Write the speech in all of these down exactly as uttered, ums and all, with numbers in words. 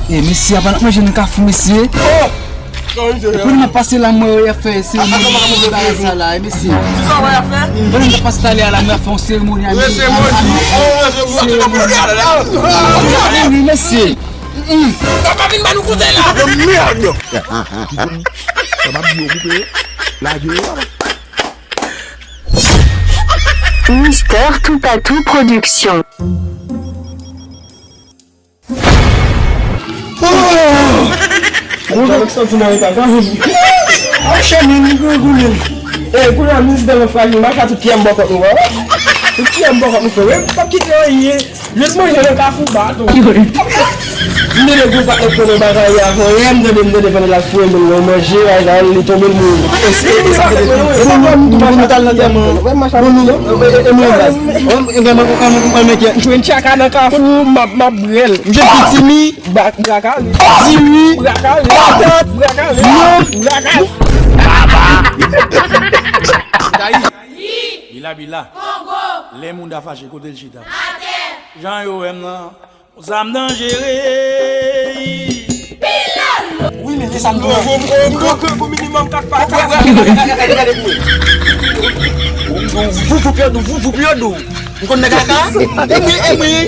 E mesye, apa n ap manje nan kafou, mesye? Oh! Pandan m ap pase la, m wè y ap fè seremoni bagay sa la, e mesye. Pandan m ap pase talè a la, m wè y ap fè yon seremoni a mesye. Seremoni, mesye. Papa vin ban nou kote la. Merde. Sa m ap di yo koupe. Lage yo. Mister Toupatou Production. Monchè, men m grangoule. E, kounye a, minis dèlè frajil, mache a tout pyè m bò kòt nou, wè. Tout pyè m bò kòt nou, frè. Wè, m p ap kite anyen. Jis manje nan kafou bato. M tande gwo patnè konnen bagay avan yè, m tande, m tande pandan l ap foure moun nan manje, bagay li tonbe l mouri. E, e, e sa k te bon, nou, nou, nou t al lantèman. Bon, nou, e, e, e, mwen baz. M jwenn tchaka nan kafou, m ap, m ap brèl. M jwenn pitimi. Ba-, brakale. Diri. Brakale. Patat. Brakale. Brakale. Dayi. Bila, bila. Kongo. Lè moun ta fache, kote l chita? Atè. Jan yo wè m nan. Sa m danjere. Wi, men se sa m di. Gwo, gwo, gwo, gwo, gwo, minimòm kat pa kat. Vouvou pyo dou, vouvou pyo dou. M konn nèg a ka. E mwen, e mwen.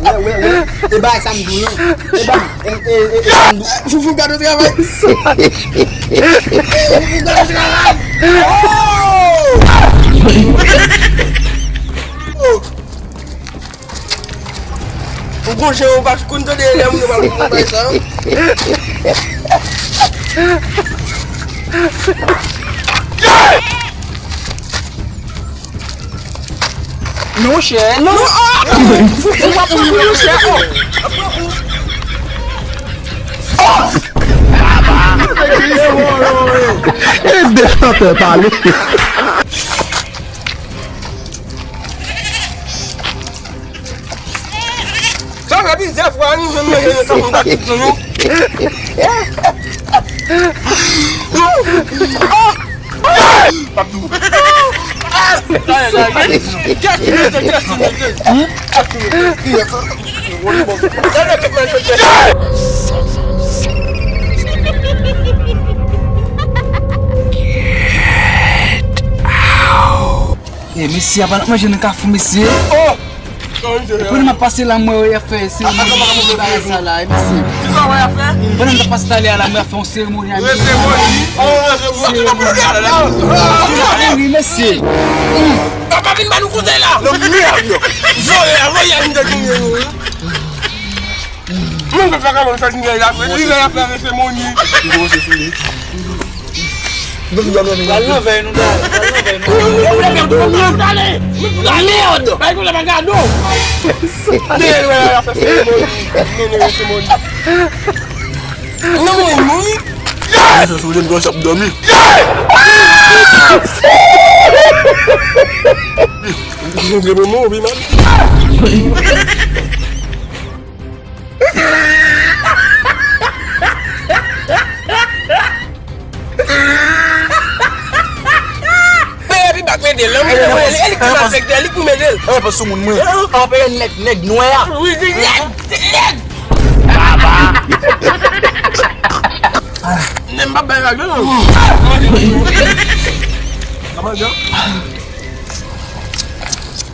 Wè, wè, wè. E bagay sa m di w lan. E ba, e, e, e, e sa m di w. Foufou gade travay. Foufou gade travay. Oh! Ou gon jan ou pa konn tande lè moun yo pa konn bay sa. Non, chè, non. Non, ah! Ou pa pran kou, non, chè, oh. E de chantè pale. Sa fè plizyè fwa nou jwenn manje nan kafou gad tout nou. E mesye, apa n ap manje nan kafou, mesye? Oh! Pandan m ap pase la, m wè y ap fè seremoni bagay sa la, e mesye. Pandan m t ap pase talè a la, m wè y ap fè yon seremoni a mesye. Seremoni. Wi, mesye. Papa vin ban nou kote la. Vòlè, vòlè, nou te touye nou. Moun ki fè kòman sa, li la fè, li la fè seremoni. Pral nan vèy nou, dale. Pral nan vèy nou. Yo vle fè tout moun ale. Mèd! Bay koulè pa gade w. Mèd, wè, wè, fè seremoni. Mèd, wè, seremoni. Non, men, non. Mesye, si w jwenn granchap dòmi. Mwen gen moman, wi, man. Men epi bak mete l, non, mete l, e li ki malfektè, li ki pou mete l. E pa sou moun mwen. Anpeye nèg, nèg nwè a. Wi, di nèg, di nèg. Baba. Men m pa bay vag, non. Kòman jan?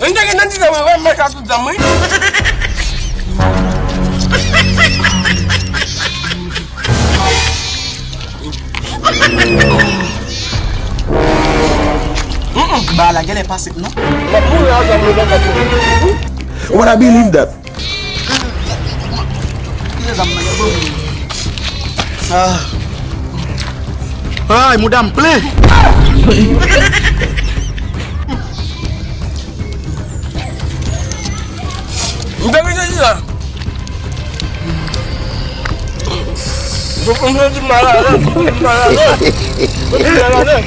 M te gen nan ti zam, mwen, mwen ka tout zam, wi. Ba la genlè pa sek, non? M ap mouri a zam, mwen pa ka. What I believe that. Ah. Ay, mouda m plen. M te vin sezi la. Fòk m soti malalèz, fòk m malalèz. Fòk m malalèz.